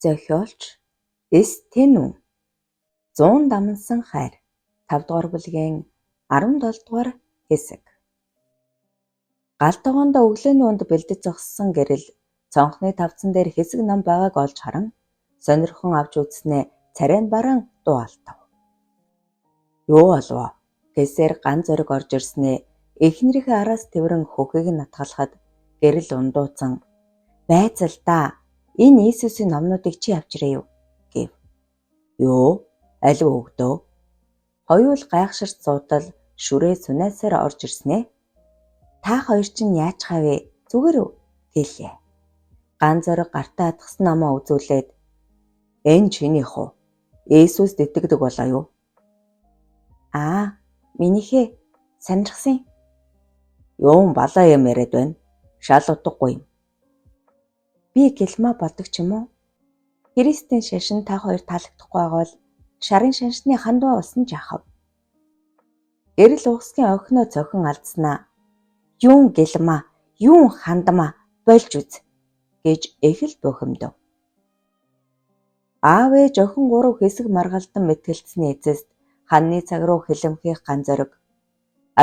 Зохиолч С. Тэнү. Зуун дамнасан хайр. 5 дугаар бүлгийн 17 дугаар хэсэг. Гал тогоондоо өглөөний унд бэлдэж зогссон Гэрэл цонхны тавцан дээр хэсэг ном байгааг олж харан сонирхон авч үзснээ царай нь баран дуу алтав. Юу болов гэсээр ган зориг орж ирснээ эхнэрийнхээ араас тэврэн хөхийг нь атгалахад Гэрэл ундууцан "Байцал даа, энэ Иесусийн номнуудыг чи авчирээ юу?" гэв. "Юу? Алив өгдөө?" Хоёул гайхширч суутал шүрээ сунаасаар орж ирснээ. "Та хоёр чинь яачихаа вэ? Зүгээр үү?" гэлээ. Ган зориг гартаа атгасан номоо үзүүлээд "Энэ чинийх үү? Иесуст итгэдэг болоо юу?" "Аа, минийхээ сонирхсан." "Юун балаа юм яриад байна? Шал утгагүй юм." "Би гэлмаа болдог ч юм уу? Христийн шашин та хоёр таалагдахгүй байгаа бол шарын шашны хандваа болсон ч яах вэ?" Гэрэл угсгийн охиноо цохин алдснаа "Юун гэлмаа, юун хандмаа болж үз" гэж их л бухимдав. Аав ээж охин гурав хэсэг маргалдан мэтгэлцсэний эцэст ханны цаг руу хилэмхийх ган зориг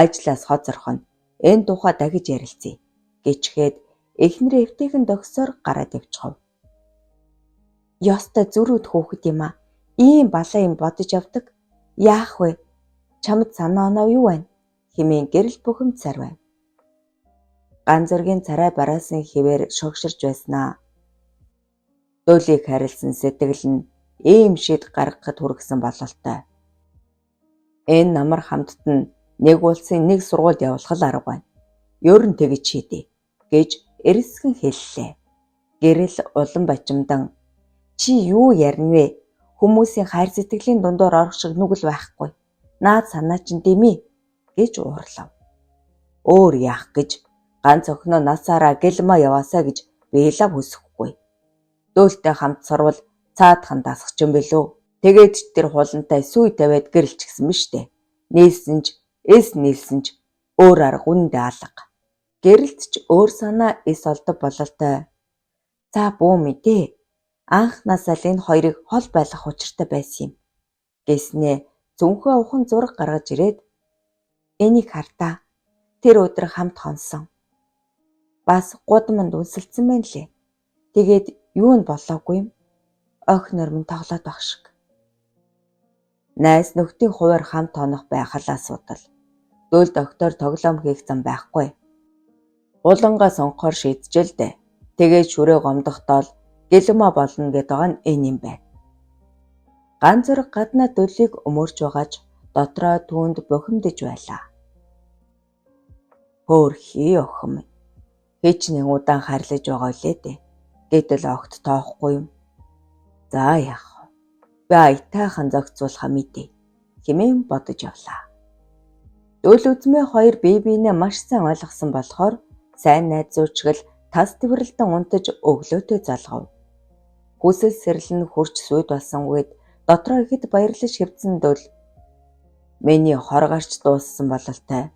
"Ажлаас хоцорхон энэ тухай дахиж ярилцъя" гэчихэд эхнэрээ эвтэйхэн дохисоор гараад явчихав. Ёстой зөрүүд хүүхэд юм аа. Ийм балаа юм бодож явдаг. Яах вэ? Чамд санаа оноо юу байна? Хэмээн Гэрэл бухимдсаар байв. Ган зоригийн царай бараасан хэвээр шогширч байснаа. Дөлийг хайрлсан сэтгэл нь ийм шид гаргахад хүргэсэн бололтой. Энэ намар хамтд нь нэг улсын нэг сургуульд явуулах л арга байна. Ер нь тэгж шийдье гэж эрсгэн хэллээ. Гэрэл улам бачимдан "Чи юу ярина вэ? Хүмүүсийн хайр сэтгэлийн дундуур орох шиг нүгэл байхгүй. Наад санаа чинь дэмий" гэж уурлав. Өөр яах гэж ганц охиноо насаараа гэлмаа яваасаа гэж биелав хүсэхгүй. Дөлтэй хамт сурвал цаадхан дасах юм билүү. Тэгээд ч тэр хулантай сүй тавиад гэрэлчихсэн биз дээ. Нийлсэн ч эс нийлсэн ч өөр арга үнэндээ алга. Гэрэлт ч өөр санаа эс олдог бололтой. За бүү мэдээ. Анхнаасаа л энэ хоёрыг хол байлгах учиртай байсан юм. Гэснээ цүнхээ ухан зураг гаргаж ирээд энийг хардаа. Тэр өдөр хамт хонсон. Бас гудамд үнсэлцэн байна лээ. Тэгээд юу нь болоогүй юм? Охиноор минь тоглоод байх шиг. Найз нөхдийн хуваар хамт хонох байх л асуудал. Дөл доктор тоглоом хийх зам байхгүй. Булангаа сонгохоор шийджээ л дээ. Тэгээд шүрээ гомдохдоо л гэлмаа болно гэдэг байгаа нь энэ юм байна. Ган зориг гаднаа дөлийг өмөрч байгаа ч дотроо түүнд бухимдаж байлаа. Хөөрхий охин минь. Хичнээн удаан хайрлаж байгаа үлээ дээ. Гэтэл огт тоохгүй юм. За яах вэ? Би аятайхан зохицуулахаа мэдье хэмээн бодож явлаа. Дөл үзмээ хоёр бие биенээ маш сайн ойлгосон болохоор сайн найзуучгал тас тэврэлдэн унтаж өглөөтэй залгав. Хүсэл сэрэл нь хурч сүйд болсон үед дотроо ихэд баярлаж хэвдсэн Дөл "Миний хор гарч дууссан бололтой.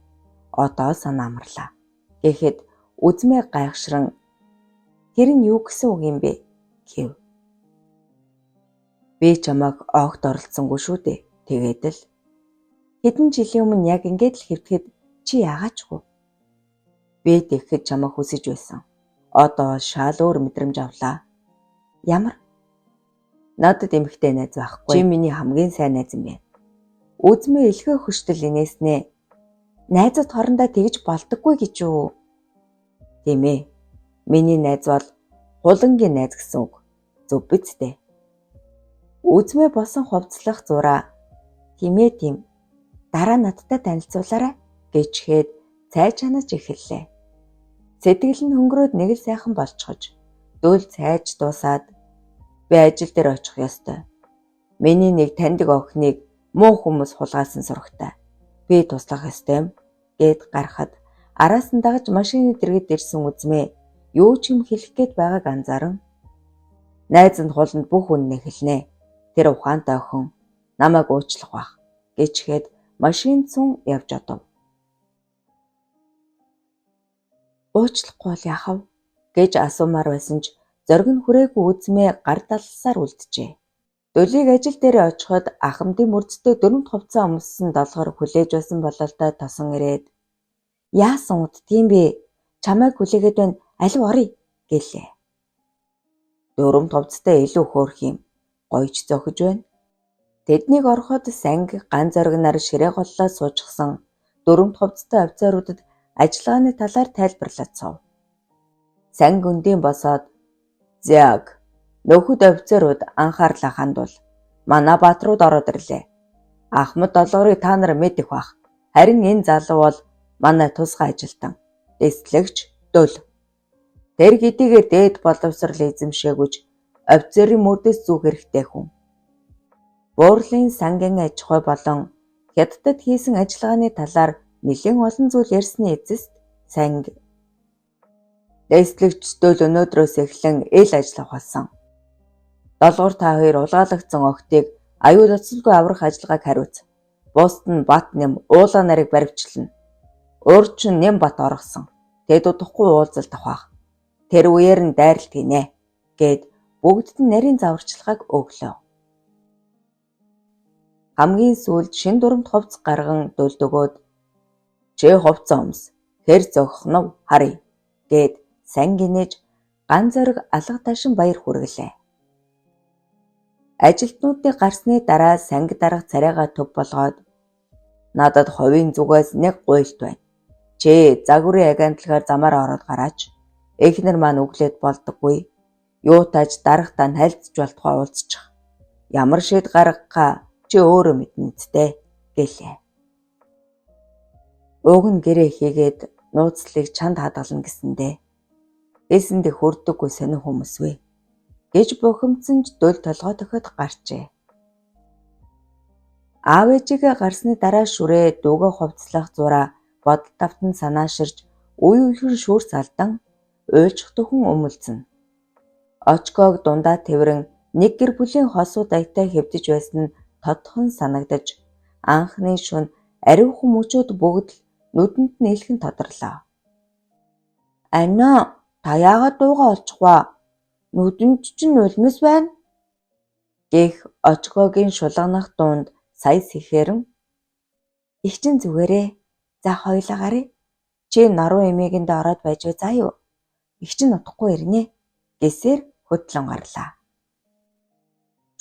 Одоо санаа амарлаа" гэхэд Үзмээ гайхшран "Тэр нь юу гэсэн үг юм бэ?" гэв. "Би чамайг огт оролцсонгүй шүү дээ. Тэгээд л хэдэн жилийн өмнө яг ингээд л хэвтэхэд чи яагаачгүй. Би тэгэхэд чамайг хүсэж байсан. Одоо шал өөр мэдрэмж авлаа." "Ямар?" "Надад эмэгтэй найз байхгүй. Чи миний хамгийн сайн найз юм байна." Үзмээ элхээ хөштөл инээснээ "Найзууд хоорондоо тэгж болдоггүй гэж юу?" "Тийм ээ. Миний найз бол хулангийн найз гэсэн үг. Зөв биз дээ?" Үзмээ босон хувцлах зураа "Тийм ээ, тийм. Дараа надтай танилцуулаарай" гэчихэд цай чанаж эхэллээ. Сэтгэл нь хөнгөрөөд нэг л сайхан болчихож Дөл цайж дуусаад "Би ажил дээр очих ёстой. Миний нэг таньдаг охиныг муу хүмүүс хулгайлсан сурагтай. Би туслах ёстой юм" гэд гарахад араас нь дагаж машины дэргэд ирсэн Үзмээ юу ч юм хэлэх гээд байгааг анзааран "Найз нь хуланд бүх үнэнээ хэлнэ. Тэр ухаантай охин намайг уучлах байх" гэчихэд машинд сун явж одов. Уучлахгүй бол яах вэ гэж асуумаар байсан ч Зориг нь хүрээгүй үзмээ гар далласаар үлджээ. Дөлийг ажил дээрээ очиход Ахмадын мөрдтэй дөрөмт хувцас өмссөн Долгор хүлээж байсан бололтой тосон ирээд "Яасан уддгийм бэ? Чамайг хүлээгээд байна. Алив оръё" гэлээ. Дөрөмт хувцастай илүү хөөрх юм. Гоёч зохиж байна. Тэднийг ороход Санги ган зоригнаар ширээ голлоо суучихсан дөрөмт хувцастай офицеруудад ажиллагааны талаар тайлбарлаад суув. Санги өндийн босоод "Зяг, нөхөд офицерууд анхаарлаа хандуул. Манай баатрууд ороод ирлээ. Ахмад Долгорыг та нар мэдэх бах. Харин энэ залуу бол манай тусгай ажилтан. Дэслэгч Дөл. Тэр хэдийгээр дээд боловсрол эзэмшээгүйч офицерын мөрдөөс зүүх эрхтэй хүн. Буурлын сангийн аж ахуй болон Хятадд хийсэн ажиллагааны талаар нэлээн олон зүйл ярьсны эцэст Санги "Дэслэгч Дөл өнөөдрөөс эхлэн ил ажиллах болсон. Долгор та хоёр улгаалагдсан охидыг аюул оцолгүй аврах ажиллагааг хариуц. Бусд нь Бат Нэм уулаа нарыг баривчлана. Урд чинь Нэм Бат оргосон. Тэд удахгүй уулзалт авах. Тэр үеэр нь дайралт хийнэ" гээд бүгдэд нь нарийн зааварчилгааг өглөө. Хамгийн сүүлд шинэ дүрэмт хувцас гарган Дөлд өгөөд "Чи хувцас өмс. Хэр зохих нь харъя" гээд Санги инээж ган зориг алга ташин баяр хүргэлээ. Ажилтнуудыг гарсны дараа Санги дарга царайгаа төв болгоод "Надад хувийн зүгээс нэг гуйлт байна. Чи загварын агентлагаар замаар ороод гараач. Эхнэр маань өглөөд болдоггүй. Юутаач дарагтаа нь хальцж болтугай уулзчих. Ямар шийд гаргахаа чи өөрөө мэднэ үсттэй" гэлээ. Уг нь гэрээ хийгээд нууцлалыг чанд хадгална гэсэндээ. Хэлсэндээ хүрдэггүй сонин хүмүүс вэ гэж бухимдсан ч Дөл толгой дохиод гарчээ. Аав ээжигээ гарсны дараа шүрээ дүүгээ хувцаслах зураа бодол тавтан санааширч үе үехэн шүүрс алдан уйлжих дөхөн өмөлзөн. Очкоог дундаа тэврэн нэг гэр бүлийн хосууд аятай хэвтэж байсан нь тодхон санагдаж анхны шөнө ариухан мөчүүд бүгд л нүдэнд нь элхэн тодорлоо. "Аниа, та яагаад дуугаа олчих вэ? Нүдэнд чинь нулимс байна" гэх Очкогийн шулганах дуунд сая сэхээрэн "Эх чинь зүгээрээ. За хоёулаа гаръя. Чи норуу эмээгэндээ ороод байж бай заа юу? Эх чинь удахгүй ирнэ" гэсээр хөтлөн гарлаа.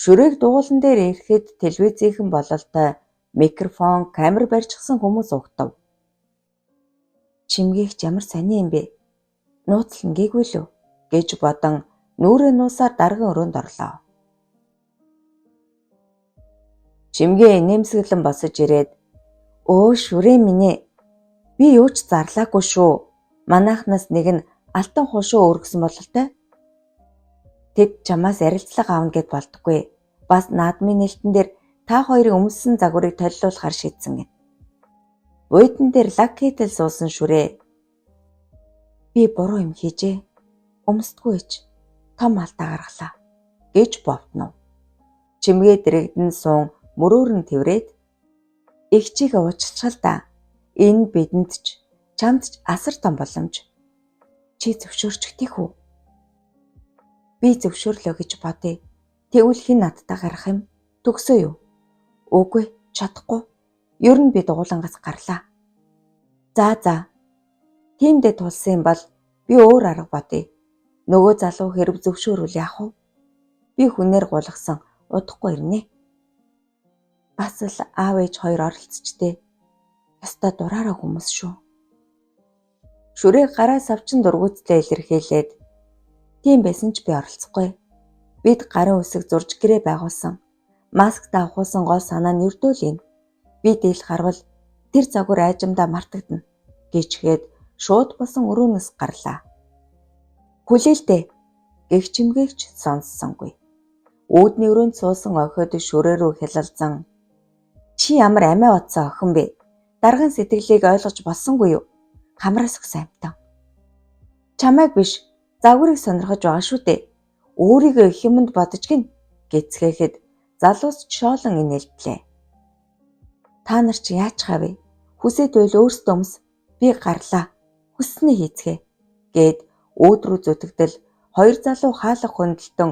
Шүрээг дугуулан дээр ирэхэд телевизийнхэн бололтой микрофон, камер барьчихсан хүмүүс угтав. Чимгээгч ямар сони юм бэ? Нууцлан гээгүй лүү гэж бодон нүрээ нуусаар даргын өрөөнд орлоо. Чимгээ инээмсэглэн босож ирээд "Өө шүрээ минь ээ. Би юу ч зарлаагүй шүү. Манайхнаас нэг нь алтан хошуу өргөсөн бололтой. Тэд чамаас ярилцлага авна гэд болдоггүй. Бас наадмын нээлтэн дээр та хоёрын өмссөн загварыг толилуулахар шийдсэн гэнэ." Буйдан дээр лаг кетэл суусан шүрээ "Би буруу юм хийжээ. Өмсдөггүй ч том алдаа гаргалаа" гэж бовтнов. Чимгээ дэрэгдэн суун мөрөөр нь тэврээд "Эгчийг уучлах л да. Энэ бидэнд ч чамд ч асар том боломж. Чи зөвшөөрчих тийх үү? Би зөвшөөрлөө гэж бодъё. Тэгвэл хэн надтай гарах юм? Төгсөө юу? Үгүй, чадахгүй. Ер нь би дугуулангаас гарлаа. За за. Тиймдээ тулсан юм бол би өөр арга бодъё. Нөгөө залуу хэрв зөвшөөрвөл яах вэ? Би хүнээр гулгасан удахгүй ирнэ. Бас л аав ээж хоёр оролцчтэй. Ёстой дураараа хүмүүс шүү." Шүрээг гараа савчин дургүйцлээ илэрхийлээд "Тийм байсан ч би оролцохгүй. Бид гарын үсэг зурж гэрээ байгуулсан. Маскт авахуулсан гол санаа нь ердөө л энэ. Би дийл гарвал тэр загвар айжамдаа мартагдана" гэчгээд шууд босон өрөөнөөс гарлаа. "Хүлээлдэ" гэх чимгээгч сонссонгүй. Үүдний өрөөнд суусан охид шүрээ рүү хялалзан "Чи ямар амиа бодсон охин бэ? Даргын сэтгэлийг ойлгож болсонгүй юу? Хамраас өгсөн амьтан. Чамайг биш, загварыг сонирхож байгаа шүү дээ. Өөрийгөө их юмд бодож гин" гэцгээхэд залуус шоолон инээлтлээ. "Та нар чи яачихаа вэ? Хүсээд байвал өөрсдөө өмс. Би гарлаа. Хүссэнээ хийцгээ" гээд үүд рүү зүтгэдэл хоёр залуу хаалга хөндлөлтөн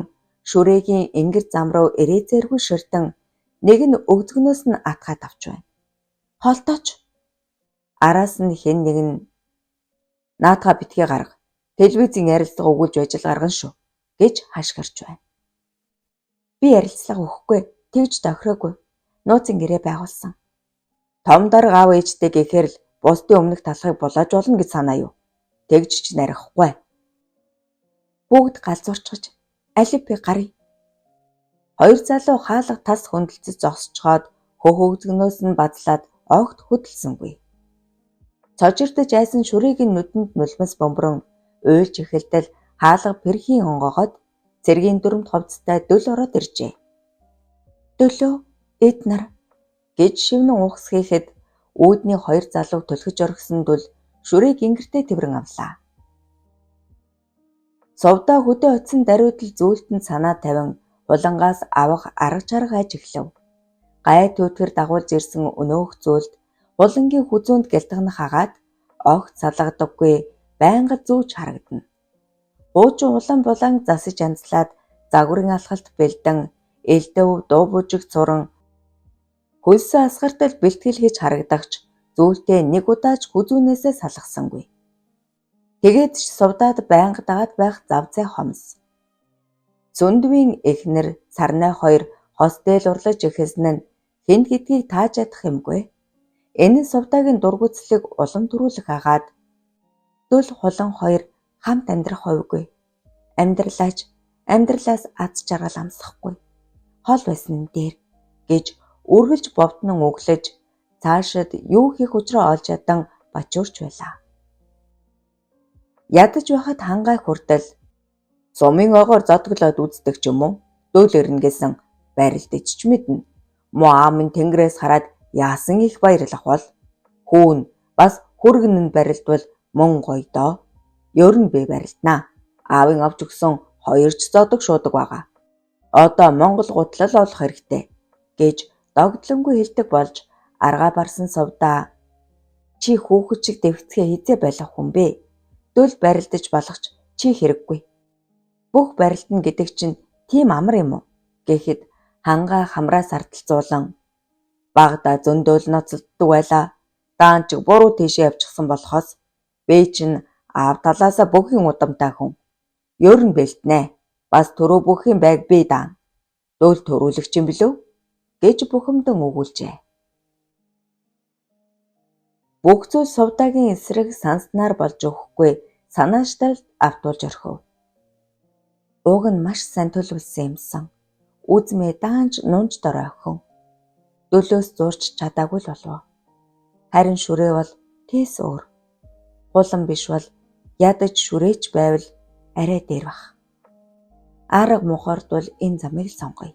шүрээгийн энгэр зам руу эрээзээргүй ширтэн нэг нь өгзөгнөөс нь атгаад авч байна. Холтооч. Араас нь хэн нэг нь наадхаа битгий гарга. Телевизийн ярилцлага өгүүлж байж л гаргана шүү гэж хашгирч байна. Би ярилцлага өгөхгүй, тэгж тохироогүй. Нууцын гэрээ байгуулсан. Том дарга аав ээжтэй гэхээр л бусдын өмнөх талхыг булааж болно гэж санаа юу? Тэгж ч нарахгүй. Бүгд галзуурчгаж алив би гаръя. Хоёр залуу хаалга тас хөндлөцөж зогсчхоод хөх өгзгнөөс нь базлаад огт хөдөлсөнгүй. Цожирдож айсан шүрээг нь нүдэнд нулимс бөмбөрөн уйлж эхэлтэл хаалга пэрхийн онгоогоод цэргийн дүрмт хувцастай дөл ороод иржээ. Дөлөө эд нар гэж шивнэн ухсхийхэд үүдний хоёр залууг түлхэж орхисон дүл шүрээг ингэртээ тэврэн авлаа. Сувдаа хөдөө очсон даруйд л зүүлтэнд санаа тавин хулангаас авах арга чарга айж эхлэв. Гай түүтгэр дагуулж ирсэн өнөөх зүйлд хулангийн хүзүүнд гялтганах агаад огт салгадаггүй байнга зүүж харагдана. Хуучин улаан булан засаж янзлаад загварын алхалт бэлдэн элдв дуу бүжиг цуран хөлсөө асгартал бэлтгэл хийж харагдахч зүүлтээ нэг удаач хүзүүнээсээ салгасангүй. Тэгээд ч сувдаад байнга дагаад байх зав зай хомс. Сүндвийн эхнэр Сарнай хоёр хос дээл урлаж эхэлсэн нь хэн гэдгийг тааж чадах юмгүй. Энэ нь сувдаагийн дургүйцлийг улам төрүүлэх агаад дөл хулан хоёр хамт амьдрах хувьгүй. Амьдралаач амьдралаас аз жаргал амсахгүй. Хол байсан нь дээр гэж үргэлж бовтнон өглөж цаашид юу хийх учраа олж ядан бачуурч байлаа. Ядаж байхад хангай хүртэл сумын огоор зодглоод үздэг ч юм уу дөл ирнэ гэсэн байралтаж ч мэднэ. Муу аам нь тэнгэрээс хараад яасан их баярлах бол хүүн бас хүргэн нь барилдвал мөн гоё доо. Ер нь би барилднаа. Аавын авч өгсөн хоёр ч зодог шуудаг байгаа. Одоо Монгол гутлал олох хэрэгтэй гэж догдлонгүй хэлдэг болж аргаа барсан сувдаа чи хүүхэд шиг дэвцгээ хизээ болох хүн бэ? Дөл барилдаж болох ч чи хэрэггүй. Бүх барилдана гэдэг чинь тийм амар юм уу? Гэхэд хангаа хамраа сардалцуулан багада зөндөөл ноцолддог байлаа. Даан чиг буруу тийшээ явчихсан болохоос би чинь аав талаасаа бүхэн удамтай хүн. Ер нь бэлтнэ. Бас түрүү бүхийн байг би даана. Дөл төрүүлэгч юм билүү? Гэж бухимдан өгүүлжээ. Бүх зүйл сувдаагийн эсрэг санснаар болж өгөхгүй санаачлалд автуулж орхив. Уг нь маш сайн төлөвлөсөн юмсан. Үзмээ даанч нунж дорой охин. Дөлөөс зурч чадаагүй л болов. Харин шүрээ бол тэс өөр. Хулан биш бол ядаж шүрээч байвал арай дээр бах. Арга мухардвал энэ замыг л сонгоё.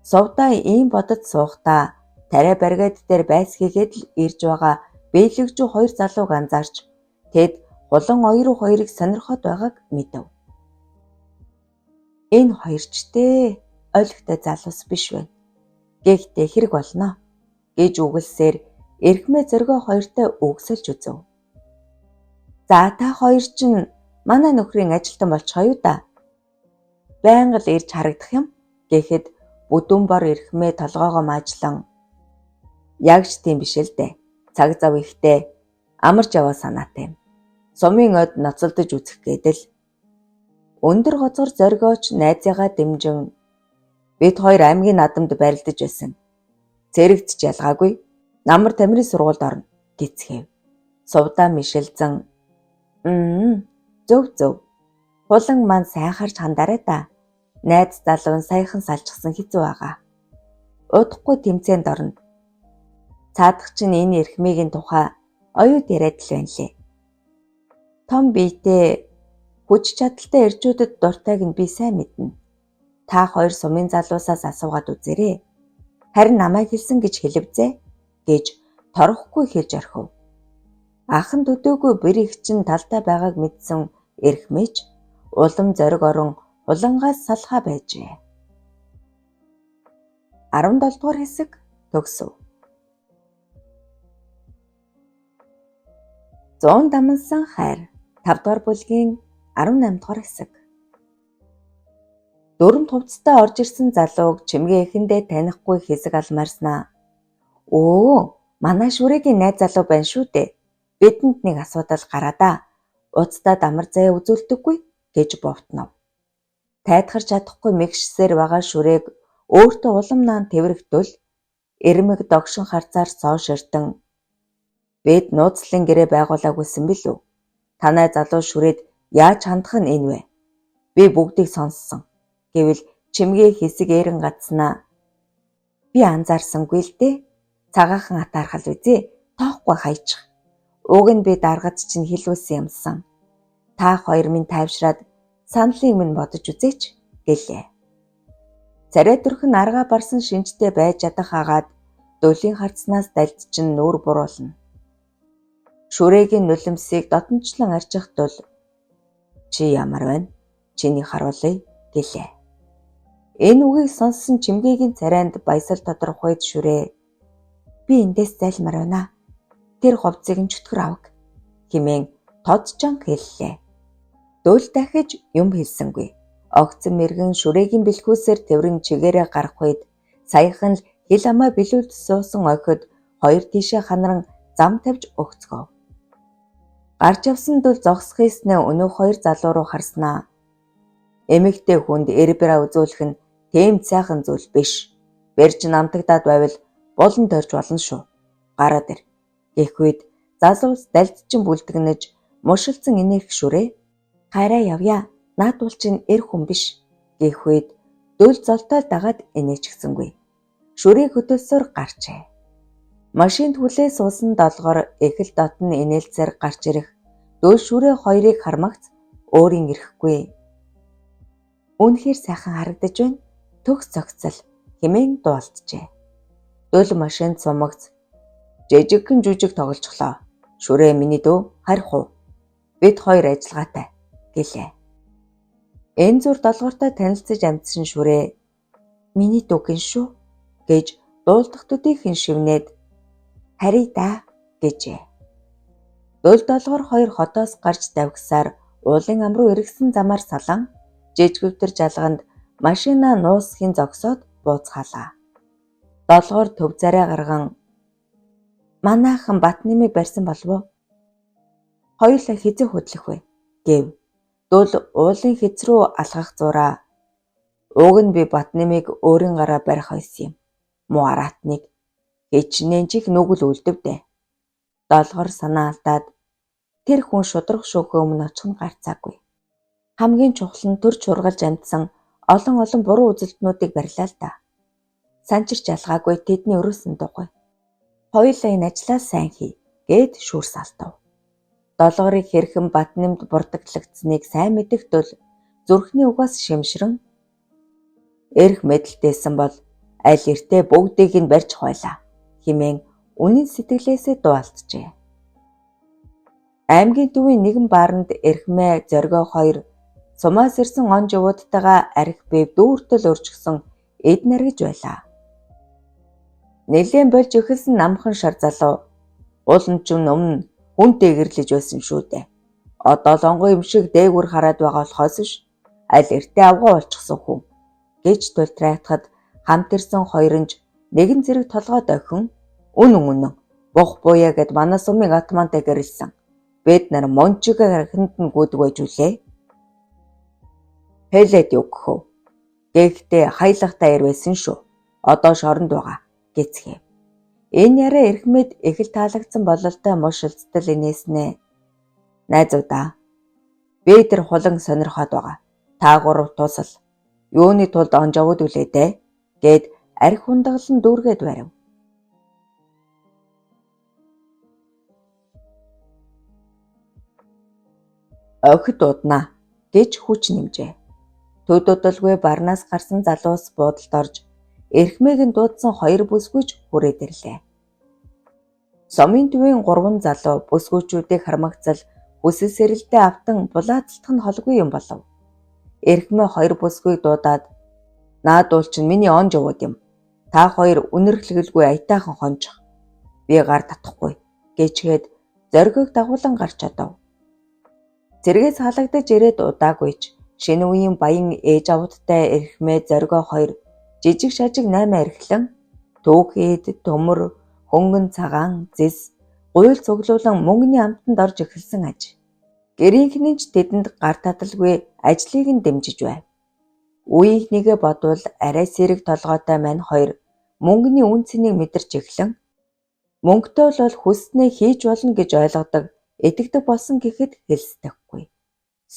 Сувдаа ийм бодож суухдаа тариа баригад дээр байцхийгээд л ирж байгаа бэлэгжүү хоёр залууг анзаарч тэд хулан оёруу хоёрыг сонирхоод байгааг мэдэв. Энэ хоёрчтэй олигтой залуус биш байна. Гэхдээ хэрэг болно гэж үгэлсээр эрхмээ зоригоо хоёртой үгсэлж үзэв. За та хоёр чинь манай нөхрийн ажилтан болчихоо юу да? Байнга л ирж харагдах юм гэхэд бүдүүн бор эрхмээ толгоогоо маажлан яг ч тийм биш л дээ. Цаг зав ихтэй амарч яваа санаатай юм. Сумын од ноцолдож үзэх гээд л өндөр гоцгор зоригооч найзыгаа дэмжин бид хоёр аймгийн наадамд барилдаж байсан. Цэрэгт ч ялгаагүй намар тамирын сургуульд орно гэцгээв. Сувдаа мишэлзэн зөв зөв. Хулан маань сайхарч хандараа да. Найз залуу нь саяхан салчихсан хэцүү байгаа. Удахгүй тэмцээнд орно. Цаадах чинь энэ эрхмээгийн тухай оюут яриад л байна лээ. Том биетэй хүч чадалтай эрчүүдэд дуртайг нь би сайн мэднэ. Та хоёр сумын залуусаас асуугаад үзээрэй. Харин намайг хэлсэн гэж хэлэвзээ гэж торохгүй хэлж орхив. Ах нь төдийгүй бэр их чинь талтай байгааг мэдсэн эрхмээч улам зориг орон хулангаас салхаа байжээ. 17 дугаар хэсэг төгсөв. 100 дамнасан хайр 5 дугаар бүлгийн 18 дугаар хэсэг. Дүрмт хувцастай орж ирсэн залууг Чимгээ эхэндээ танихгүй хэсэг алмаарснаа. Өө, манай шүрэгийн найз залуу байна шүү дээ. Бидэнд нэг асуудал гараа даа. Уцтай дамар заяа үзүүлдэггүй гэж бовтнов. Тайтгарч чадахгүй мэгшсээр байгаа шүрээг өөртөө улам наан тэврэгдвэл эрмэг догшин харцаар соо ширтэн бид нууцлалын гэрээ байгуулаагүйсэн билүү? Танай залуу шүрээд яаж хандах нь энэ вэ? Би бүгдийг сонссон. Гэвэл Чимгээ хэсэг ээрэн гацснаа. Би анзаарсангүй л дээ. Цагаахан атаархал үзье. Тоохгүй хайчих. Уг нь би даргад чинь хэлүүлсэн юмсан. Та хоёр минь тайвшраад саналыг минь бодож үзээч гэлээ. Царай төрхөн аргаа барсан шинжтэй байж чадах агаад дөлийн харцнаас далд чинь нүүр буруулна. Шүрэгийн нулимсыг дотночлон арчих тул чи ямар байна? Чиний харуулъя гэлээ. Энэ үгийг сонссон Чимгээгийн царайнд баясал тодорхойд шүрээ би эндээс зайлмаар байна. Тэр хувцсыг нь чөтгөр авг хэмээн тод чанга хэллээ. Дөл дахиж юм хэлсэнгүй. Огцон мэрэгэн шүрэгийн бэлхүүсээр тэврэн чигээрээ гарах үед саяхан л хил амаа билүүлж суусан охид хоёр тийшээ ханаран зам тавьж өгцгөөв. Гарч явсан дөл зогсох хийснээ өнөөх хоёр залуу руу харснаа. Эмэгтэй хүнд эрбра үзүүлэх нь тийм сайхан зүйл биш. Бэрж намтагдаад байвал булан тойрч болно шүү. Гараад ир. Гэх үед залуус далдчин бүлдгэнэж мушилцсан инеэх шүрээ хайраа явъя. Наадвал чинь эр хүн биш. Гэх үед дөл золтой дагаад инээчгсэнгүй. Шүрээ хөдөлсөөр гарчээ. Машинд хүлээ суусан долгоор их л дотн инээлцээр гарч ирэх дөл шүрээ хоёрыг хармагц өөрийн ирэхгүй. Үнэхээр сайхан харагдаж байна. Төгс цогцол хэмээн дуулджээ. Дөл машинд сумагц жижигхэн жүжиг тоглолцглоо. Шүрээ миний дүү харих уу? Бид хоёр ажиллагаатай гэлээ. Энэ зүр долгоортой танилцаж амжсан шүрээ миний дүү гин шүү гэж дуулдах төдийхөн шивнээд харъя да гэжээ. Дөл долгоор хоёр хотоос гарч давгисаар уулын ам руу эргэсэн замаар салан жижигвтер жалганд машина нуусхийн зогсоод бууцгаалаа. Долгоор төв царай гарган манаахан бат нэмийг барьсан болов уу? Хоёулаа хэзээ хөдлөх вэ? Гэв. Дөл уулын хэц рүү алхах зураа. Уг нь би бат нэмийг өөрийн гараа барих байсан юм. Муу араатныг хичнээн чих нүгэл үлдэв дээ. Долгоор санаа алдаад тэр хүн шудраг шүүхээ өмнө очих нь гарцаагүй. Хамгийн чухал нь төр чургалж амжсан олон олон буруу үзэлтнүүдийг барилаа л да. Санчирч ялгаагүй тэдний өрөөсөн дугуй. Хоёулаа энэ ажлаа сайн хий гэд шүүрс алтав. Долгорыг хэрхэн бат нэмд бурдаглагдсныг сайн мэдэх тул зүрхний угаас шимшрэн эрх мэдэлтэйсэн бол аль эртээ бүгдийг нь барьж хойлаа хэмээн үнэн сэтгэлээсээ дуу алджээ. Аймгийн төвийн нэгэн бааранд эрхмээ зоригоо хоёр сумаас ирсэн он живуудтайгаа арх бив дүүртэл өржгсөн эд наргиж байлаа. Нэлээн болж эхэлсэн намхан шар залуу уулын ч өмнө хүн дэгэрлэж байсан шүү дээ. Одоо л онгон юм шиг дээгүр хараад байгаа болохоос ш аль эртээ авгаа болчихсон хүн гэж тултраатахад хамт ирсэн хоёр нь нэгэн зэрэг толгой дохин үнэн үнэн бух буяа гэд манай сумын атмантай гэрэлсэн. Бид нар мончигээ хараханд нь гүйдэг байж үлээ. Хэлээд юу гэх вэ? Гэхдээ хаялгатай ирвэсэн шүү. Одоо шоронд байгаа гэцгээв. Энэ яриа эрхмэд их л таалагдсан бололтой мушилцдал инээснэ. Найзуудаа би тэр хулан сонирхоод байгаа. Та гурав тусал. Юуны тулд онжовод үлээ дээ гэд арх хундаглан дүүргээд барив. Охид уднаа гэж хүч нэмжээ. Төд удалгүй барнаас гарсан залуус буудалд орж эрхмээг нь дуудсан хоёр бүсгүйч хүрээд ирлээ. Сомын төвийн гурван залуу бүсгүйчүүдийг хармагцал хүсэл сэрэлдээ автан булаацалтах нь холгүй юм болов. Эрхмээ хоёр бүсгүйг дуудаад наадуул чинь миний он жовууд юм. Та хоёр үнэрхлэгэлгүй аятайхан хончих. Би гар татахгүй гэчгээд зоригог дагуулan гарч одов. Цэргээс халагдаж ирээд удаагүй ч шинэ үеийн баян ээж авуудтай эрхмээ зоригоо хоёр жижиг шажиг 8 эрхлэн түүхийд, төмөр, хөнгөн цагаан, зэс, гуйл цуглуулан мөнгөний амтанд орж эхэлсэн аж. Гэрийнхэн нь ч тэдэнд гар таталгүй ажлыг нь дэмжиж байв. Үеийнхнийгээ бодвол арай сэрэг толгойтой мань хоёр мөнгөний үнэ цэнийг мэдэрч эхлэн мөнгөтэй бол хүссэнээ хийж болно гэж ойлгодог, итгэдэг болсон гэхэд хэлсдэхгүй.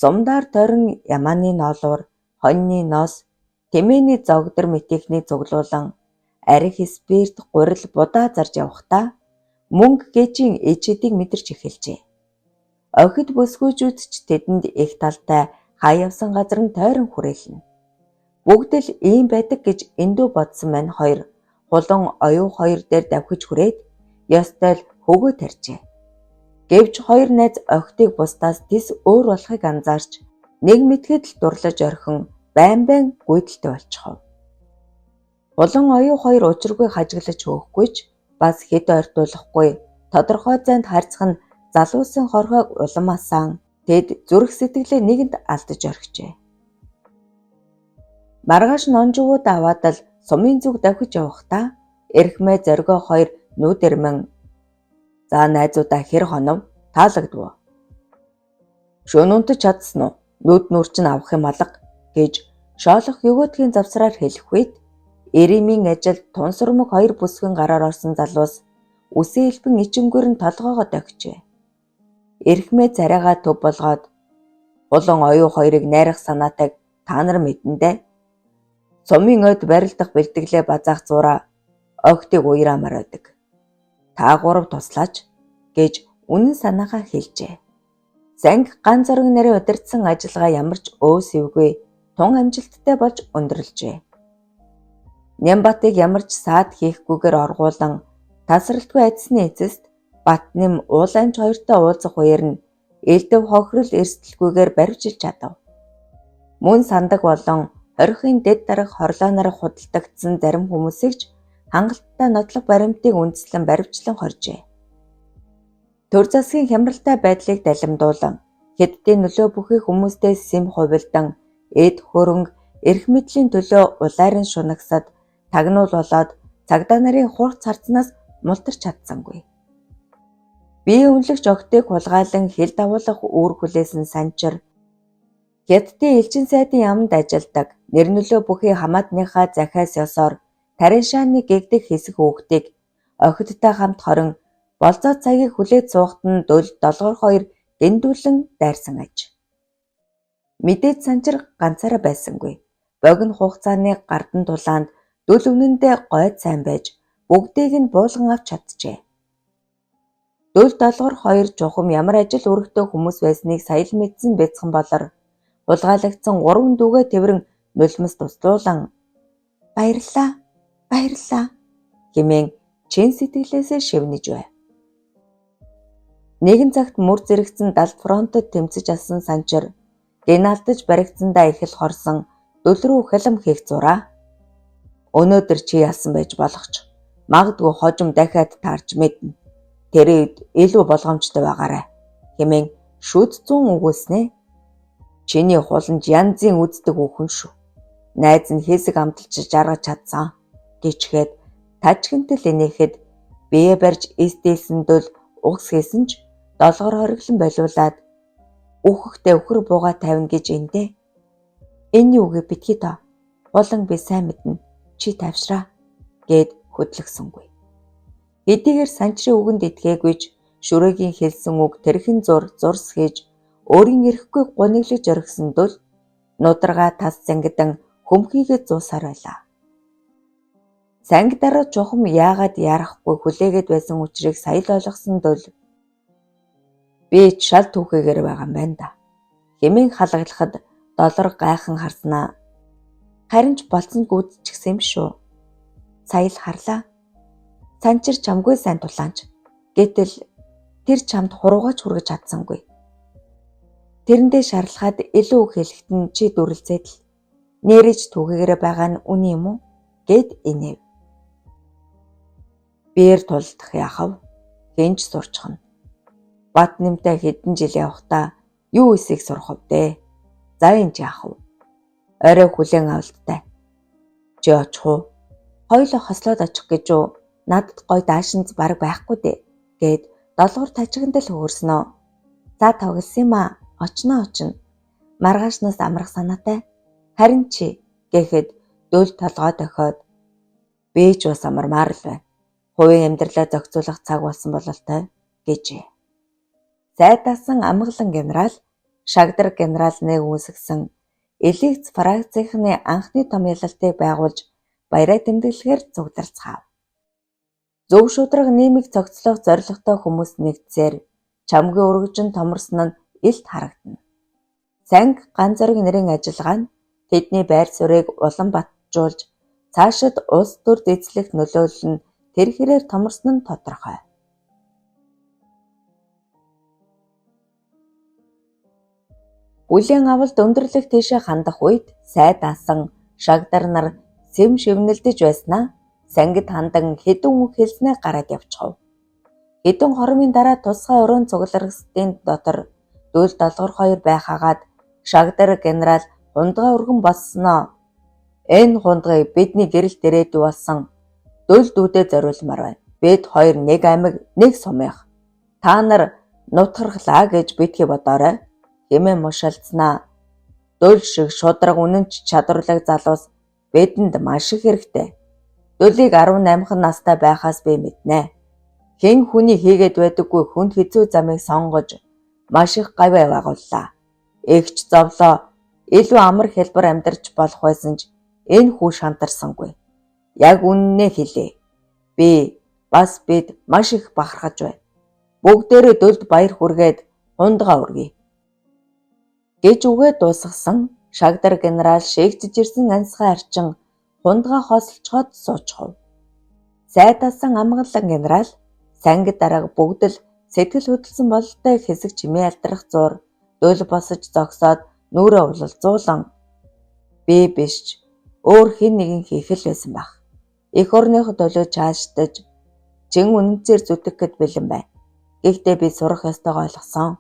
Сумдаар тойрон ямааны ноолуур, хоньны ноос, тэмээний зогдор мэтийнхнийг цуглуулан архи, спирт, гурил, будаа зарж явахдаа мөнгө гэжийн ичидийг мэдэрч эхэлжээ. Охид бүсгүйчүүд ч тэдэнд их талтай хаа явсан газар нь тойрон хүрээлнэ. Бүгд л ийм байдаг гэж эндүү бодсон мань хоёр хулан оюу хоёр дээр давхиж хүрээд ёстой л хөгөө тарьжээ. Гэвч хоёр найз охидыг бусдаас тис өөр болохыг анзаарч нэг мэтгэд л дурлаж орхин байн байн гүйдэлтэй болчихов. Хулан оюу хоёр учиргүй хажиглаж хөөхгүй ч бас хэд ойртуулахгүй тодорхой зайд харьцах нь залуусын хорхойг улам асаан тэд зүрх сэтгэлээ нэгэнд алдаж орхижээ. Маргааш нонжвууд аваад л сумын зүг давхиж явахдаа эрхмээ зоригоо хоёр нүд эрмэн "За найзуудаа хэр хонов таалагдав уу? Шөнө унтаж чадсан уу? Нүд нүр чинь авах юм алга" гэж шоолох өгөөдгийн завсраар хэлэх үед Эремийн ажилд тунсармаг хоёр бүсгэн гараар орсон залуус үсээ элбэн ичимгүүр нь толгоогоо дохижээ. Эрхмээ царайгаа төв болгоод "Хулан оюу хоёрыг найрах санаатайг та нар мэднэ дээ. Сумын ойд барилдах бэлтгэлээ базаах зуураа охидыг уяраамаар байдаг. Та гурав туслаач" гэж үнэн санаагаа хэлжээ. Санг ган зориг нарын удирдсан ажиллагаа ямар ч өөсөвгүй тун амжилттай болж өндөрлөжээ. Нямбатыг ямар ч саад хийхгүйгээр оргуулan тасралтгүй адисны эцэст Батнам уул амж хоёртой уулзах үеэр нь элдв хохирол эрсдэлгүйгээр баривчилж чадав. Мөн сандаг болон хорихын дэд дарга хорлоо нарыг худалдагдсан зарим хүмүүсийг ч хангалттай нотлох баримтыг үндэслэн баривчлан хоржээ. Төр засгийн хямралтай байдлыг далимдуулан Хятадын нөлөө бүхий хүмүүстэй сэм хувилдан эд хөрөнгө эрх мэдлийн төлөө улайрын шунагсад тагнуул болоод цагдаа нарын хурц харцнаас мултарч чадсангүй. Бие үнэлэгч охидыг хулгайлан хил дагуулах үүрэг хүлээсэн Санчир Хятадын элчин сайдын яаманд ажилладаг нэр нөлөө бүхий хамаатныхаа захиас ёсоор Тариншааны гэгдэх хэсэг хүүхдийг охидтой хамт хорин болзоо цагийг хүлээж суухад нь дөл долгор хоёр дэндүүлэн дайрсан аж. Мэдээж Санчир ганцаараа байсангүй. Богино хугацааны гардан тулаанд дөл үнэндээ гойд сайн байж бүгдийг нь буулган авч чаджээ. Дөл долгор хоёр чухам ямар ажил үүрэгтэй хүмүүс байсныг сая л мэдсэн бяцхан болор хулгайлагдсан гурван дүүгээ тэврэн нулимс туслуулан "Баярлалаа, баярлалаа" хэмээн чин сэтгэлээсээ шивнэж байв. Нэгэн цагт мөр зэрэгцэн далд фронтод тэмцэж алсан Санчир геналдаж баригдсандаа их л хорсон дөл рүү хялам хийх зураа. "Өнөөдөр чи ялсан байж болох ч магадгүй хожим дахиад таарч мэднэ. Тэр үед илүү болгоомжтой байгаарай" хэмээн шүд зүүн өгүүлснээ. "Чиний хуланж янзын үздэг хүүхэн шүү. Найз нь хэсэг амталж жаргаж чадсан" гэчгээд тажигнтал инээхэд бие барьж эс дээлсэн дөл угс хийсэн ч долгор хориглон болиулаад "Үхэхдээ үхэр буугаа тавина гэж эндэ. Энэний үгийг битгий тоо. Хулан би сайн мэднэ. Чи тайвшраа" гэд хөдлөгсөнгүй. Хэдийгээр Санчрын үгэнд итгээгүй ч шүрээгийн хэлсэн үг тэрхэн зур зурс хийж өөрийн эрхгүй гуниглаж орхисон дөл нударгаа тас зангидан хөмхийгээ зуусаар байлаа. Санг дараа чухам яагаад яарахгүй хүлээгээд байсан учрыг сая л ойлгосон дөл "Би ч шал түүхийгээр байгаа юм байна да" хэмээн халаглахад долор гайхан харснаа "Харин ч болцсон гүйцчихсэн юм шүү. Сая л харлаа. Санчир чамгүй сайн тулаанч. Гэтэл тэр чамд хуруугаач хүргэж чадсангүй. Тэрэндээ шарлахад илүү үг хэлэхэд нь чи дүрэлзээд л нээрэж түүхийгээрээ байгаа нь үнэн юм уу?" гэд инээв. Биеэр тулдах яхав хэн ч сурчхна. Бат нэмтэй хэдэн жил явахдаа Юу эсийг сурах вэ? За энэ яах вэ? Орой хүлээн авалттай. Чи очих уу? Хоёулаа хослоод очих гэж үү? Надад гой даашинз бараг байхгүй дээ гэд долгор тажигндал хөрснөө. За тоглосон юм аа. Очно очно. Маргаашнаас амрах санаатай. Харин чи гэхэд дөл толгой дохиод би ч бас амармаар л байна. Хувийн амьдралаа зохицуулах цаг болсон бололтой гэжээ. Сайдасан амгалан генерал Шагдар генерал нэг үүсгэсэн Элэгц фракцийнхны анхны том ялалтыг байгуулж баяраа тэмдэглэхээр цугларцгаав. Зөв шударга нийгмийг цогцлох зорилготой хүмүүс нэгдсээр чамгийн өргөжин томорсон нь илт харагдана. Санг ган зориг нэрийн ажиллагаа нь тэдний байр суурийг улам батжуулж цаашид улс төрд эзлэх нөлөөлөл нь тэр хэрээр томорсон нь тодорхой. Бүлээн авалт өндөрлөх тийшээ хандах үед сайд асан шагдар нар сэм шивнэлдэж байснаа сангид хандан хэдэн үг хэлснээ гараад явчихав. Хэдэн хормын дараа тусгай өрөөнд цугларгсдын дотор дөл долгор хоёр байхаагаад шагдар генерал хундгаа өргөн боссоноо. Энэ хундгыг бидний гэрэлт ирээдүй болсон дөл дүүдээ зориулмаар байна. Бид хоёр нэг аймаг нэг сумынх. Та нар нутгархлаа гэж битгий бодоорой хэмээн мушаалцсанаа. Дөл шиг шударга үнэнч чадварлаг залуус бидэнд маш их хэрэгтэй. Дөлийг 18 настай байхаас би мэднэ. Хэн хүний хийгээд байдаггүй хүнд хэцүү замыг сонгож маш их гавь байгууллаа. Эгч зовлоо илүү амар хэлбэр амьдарч болох байсан ч энэ хүү шантарсангүй. Яг үннээ хэлье. Би бас бид маш их бахархаж байна. Бүгдээрээ дөлд баяр хүргээд хундгаа өргөе гэж үгээ дуусгасан шагдар генерал шээгдэж ирсэн ансгай арчин хундгаа хоосолцоход суучхав. Сайдасан амгалан генерал санги дарга бүгд л сэтгэл хөдлөсөн бололтой хэсэг чимээ алдрах зуур дөл босож зогсоод нүрээ улалзуулан би биш ч өөр хэн нэгэн хийх л байсан байх. Эх орныхоо төлөө чааштаж чин үнэнцээр зүтгэхэд бэлэн байна. Гэхдээ би сурах ёстойгоо ойлгосон.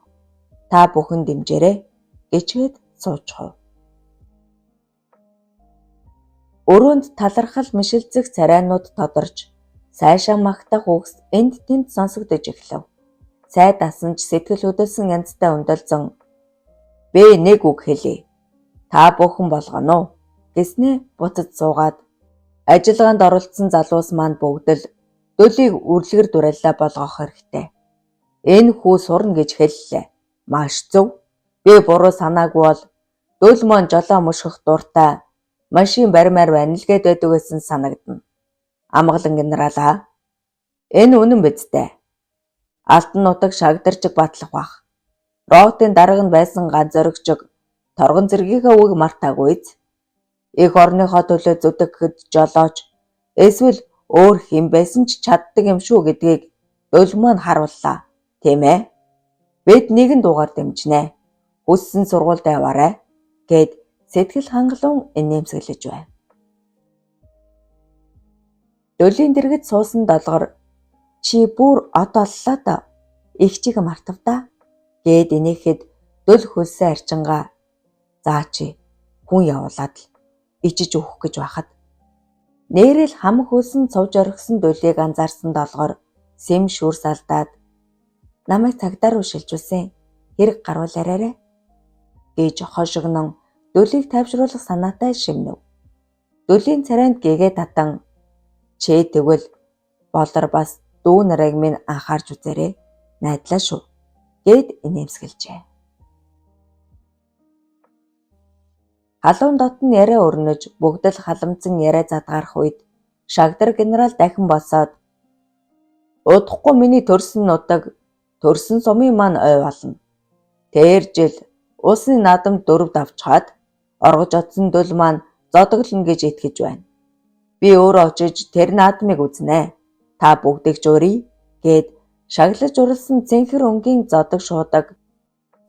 Та бүхэн дэмжээрэй гэчгээд суучхав. Өрөөнд талархал мишилцэх царайнууд тодорч сайшаа магтах үгс энд тэнд сонсогдож эхлэв. Сайд асан ч сэтгэл хөдлөсөн янзтай өндөлзөн би нэг үг хэлье. Та бүхэн болгоно уу гэснээ буцаж суугаад ажиллагаанд оролцсон залуус маань бүгд л дөлийг үрлэгэр дуриаллаа болгох хэрэгтэй. Энэ хүү сурна гэж хэллээ. Маш зөв. Би буруу санаагүй бол дөл маань жолоо мөшгөх дуртай машин баримаар байна л гэд байдаг гэсэн санагдана. Амгалан генералаа. Энэ үнэн биз дээ. Алтан нутаг шагдарчиг батлах бах. Ротын дарга нь байсан ганц зоригчиг торгон зэргийнхээ үг мартаагүй биз. Эх орныхоо төлөө зүтгэхэд жолооч эсвэл өөр хэн байсан ч чаддаг юм шүү гэдгийг дөл маань харууллаа. Тийм ээ. Бид нэгэн дуугаар дэмжинэ. Хүссэн сургуульд яваарай гэд сэтгэл хангалуун инээмсэглэж байв. Дөлийн дэргэд суусан долгор чи бүр од оллоо доо. Эгчийг мартав даа гэд инээхэд дөл хөлсөө арчингаа заа чи хүн явуулаад л ичиж өгөх гэж байхад нээрэл хам хөлсөн цовж орхисон дөлийг анзаарсан долгор сэм шүрс алдаад намайг цагдаа руу шилжүүлсэн хэрэг гарвал арайраа гэж хошигнон дөлийг тайвшруулах санаатай шивнэв.Дөлийн царайнд гэгээ татан чээ тэгвэл болор бас дүү нарыг минь анхаарч үзээрэй. Найдлаа шүү гэд инээмсэглэжээ. Халуун дотн яриа өрнөж бүгд л халамцсан яриа задгарах үед шагдар генерал дахин босоод удахгүй миний төрсөн нутаг төрсөн сумын маань ой болно. Тэр жил улсын наадамд дөрөв давчхаад оргож одсон дөл маань зодоглоно гэж итгэж байна. Би өөрөө очиж тэр наадмыг үзнэ. Та бүгдийг ч урий гэд шаглаж уралсан цэнхэр өнгийн зодог шуудаг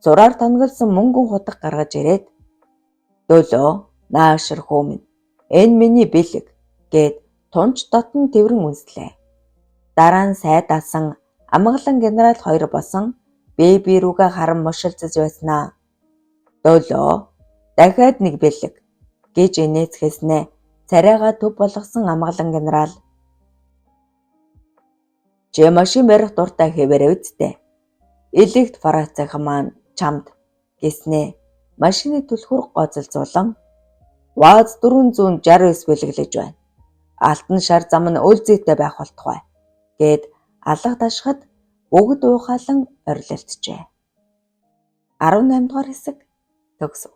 зураар тонголсон мөнгөн хутга гаргаж ирээд дөлөө наашир хүү минь энэ миний бэлэг гэд тунч дотн тэврэн үнслээ. Дараа нь сайд асан амгалан генерал хоёр болсон Бие бие рүүгээ харан мушилцаж байснаа. Долоо дахиад нэг бэлэг гэж инээцгээснээ царайгаа төв болгосон амгалан генерал. Чи машин барих дуртай хэвээрээ үсттэй. Элэгт Францынхан маань чамд гэснээ машины түлхүүр гоцолзуулан ВАЗ 469 бэлэглэж байна. Алтан шар зам нь үл зүйтэй байх болтугай гэд алга ташхад бүгд уухайлан орилолджээ. 18 дугаар хэсэг төгсөв.